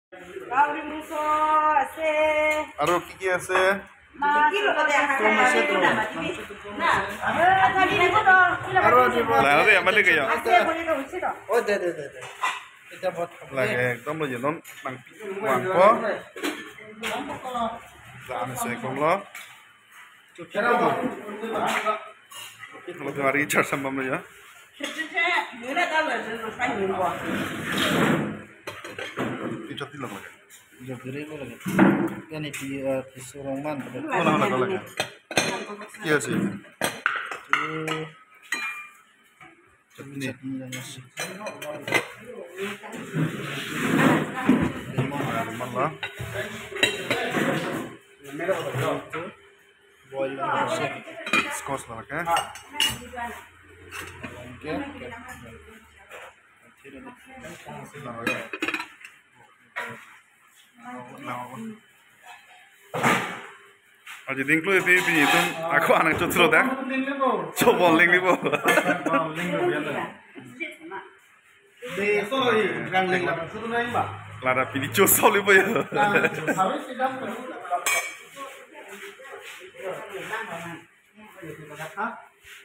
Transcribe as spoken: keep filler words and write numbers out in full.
Gauri muso ase. Aro ki ki ase? Mas, kilo ko dia. Kilo ko dia. Kilo ko dia. Aro di bawah. Lah, nanti apa lagi ya? Ase boleh tu, isi tu. Oh, deh, deh, deh, deh. Kita buat. Lagi ekdom lo, ya, non, nang, wang ko. Lah, ame so ekdom lo. Kalau hari char sambam ya. Itu tidak lagi. Jagre mo lagi. Yan iti, eh, piso rongman. Wala, wala, wala. Iya sih. Eh, Chutney. Chutney lang ase. Lemon. Lemon lang. Boil lang ase. Squash lang, okay? Okay. Aji dingklu ipi ipi itum ako anak chotro dak. Chobol ling di bo. Lada pini chosol ipo ya.